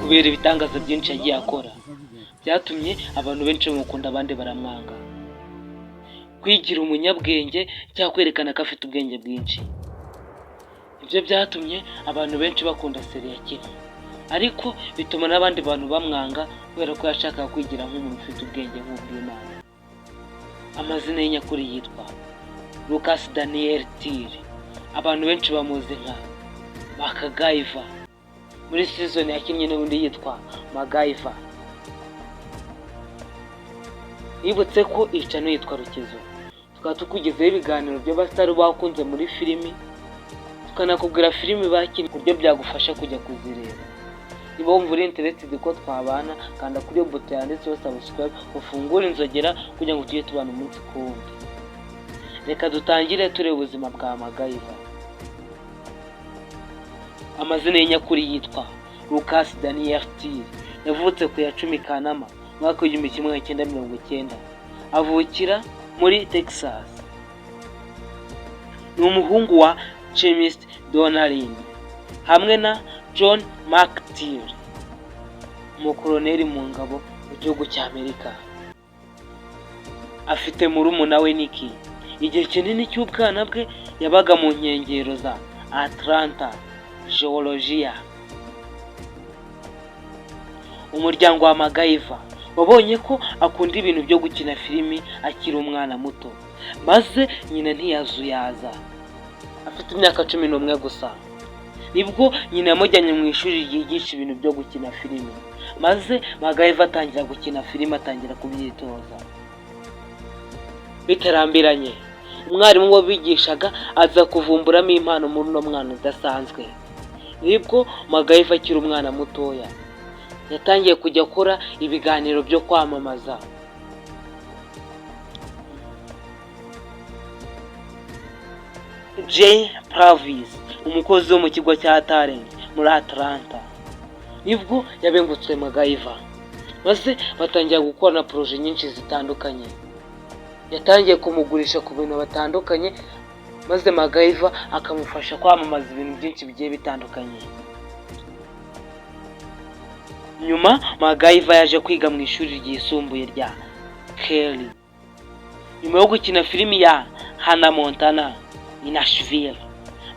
Kubera ibitangaza byinshi yagiye akora, byatumye abantu benshi bamukunda, abandi baramwanga. Kwigira umunyabwenge cyangwa kwerekana ko afite ubwenge bwinshi, ibyo byatumye abantu benshi bakunda série yakinnye, ariko bituma n'abandi bantu bamwanga kubera ko yashakaga kwigira nk'umuntu ufite ubwenge nk'ubw'Imana. Amazina ye nyakuri yitwa Lucas Daniel Till. Abantu benshi bamuzi nka MacGyver muri season yakinnye n'ubundi yitwa MacGyver. Nibutse ko iyi channel yitwa Rukizo, tukaba tukugezaho ibiganiro by'abasitari bakunze muri filimi, tukanakubwira filimi bakinnye ku buryo byagufasha kujya kuzireba. Niba wumva uri interested ko twabana, kanda kuri iyo buto yanditseho subscribe, ufungure inzogera kugira ngo tujye tubana umunsi ku wundi. Reka dutangire tureba ubuzima bwa MacGyver. Amazina ye nyakuri yitwa Lucas Daniel Till. Yavutse ku ya 10 Kanama, umwaka w'1990, avukira muri Texas. Ni umuhungu wa Chemist Donna Lynne hamwe na John Mark Till, umukoloneli mu ngabo mu gihugu cya Amerika. Afite murumuna we Nicky. Igihe kinini cy'ubwana bwe yabaga mu nkengero za Atlanta, Georgia. Umuryango wa MacGyver wabonye ko akunda ibintu byo gukina filimi akiri umwana muto, maze nyina ntiyazuyaza. Afite imyaka 11 gusa nibwo nyina yamujyanye mu ishuri ryigisha ibintu byo gukina filimi, maze MacGyver atangira gukina filimi, atangira kubyitoza. Bitarambiranye, umwarimu wabigishaga aza kuvumburamo impano muri uno mwana udasanzwe. Nibwo MacGyver akiri umwana mutoya yatangiye kujya akora ibiganiro byo kwamamaza. Jay Pravis, umukozi wo mu kigo cya Talent muri Atlanta, nibwo yabengutswe MacGyver, maze batangira gukorana projet nyinshi zitandukanye. Yatangiye kumugurisha ku bintu batandukanye, maze MacGyver akamufasha kwamamaza ibintu byinshi bigiye bitandukanye. Nyuma MacGyver yaje kwiga mu ishuri ryisumbuye rya Kelly. Nyuma yo gukina filimi ya Hannah Montana i Nashville,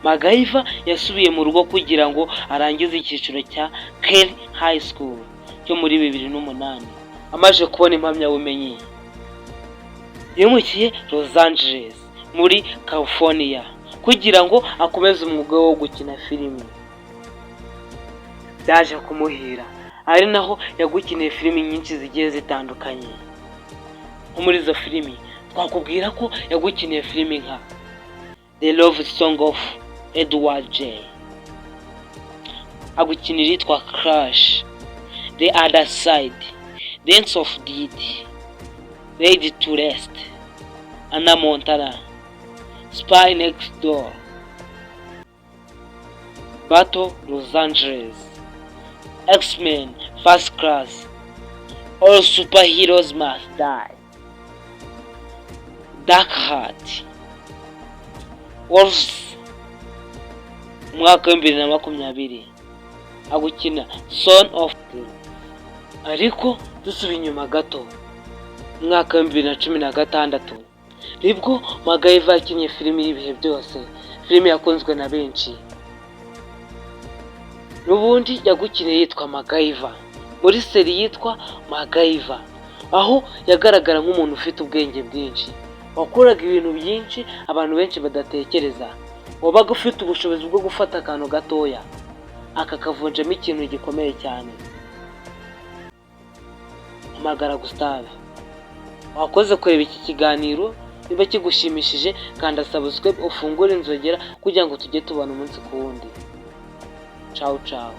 MacGyver yasubiye mu rugo kugira ngo arangize icyiciro cya Kelly High School cyo muri 2008. Amaze kubona impamyabumenyi, yimukiye Los Angeles muri California kugira ngo akomeze umwuga wo gukina filimi. Byaje kumuhira, ari naho yagukiniye filimi nyinshi zigiye zitandukanye. Nko muri izo filimi twakubwira ko yagukiniye filimi nka The Love Song of Edward J, agukinira yitwa Crash, The Other Side, Dance of Death, Laid to Rest, Hannah Montana, Spy Next Door, Battle Los Angeles, X-Men First Class, All Superheroes Must Die, Dark Heart, Wolves. Umwaka w'2020 agukina Son of. Ariko dusubiye inyuma gato, mu mwaka w'2016 nibwo MacGyver yakinnye filimi y'ibihe byose, filimi yakunzwe na benshi. N'ubundi yagukiniye yitwa MacGyver muri série yitwa MacGyver, aho yagaragara nk'umuntu ufite ubwenge bwinshi, wakoraga ibintu byinshi abantu benshi badatekereza, wabaga ufite ubushobozi bwo gufata akantu gatoya akakavunjamo ikintu gikomeye cyane. Hamagara Gustave. Wakoze kureba iki kiganiro. Niba kigushimishije, kanda subscribe, ufungure inzogera kugira ngo tujye tubana umunsi ku wundi. Ciao ciao.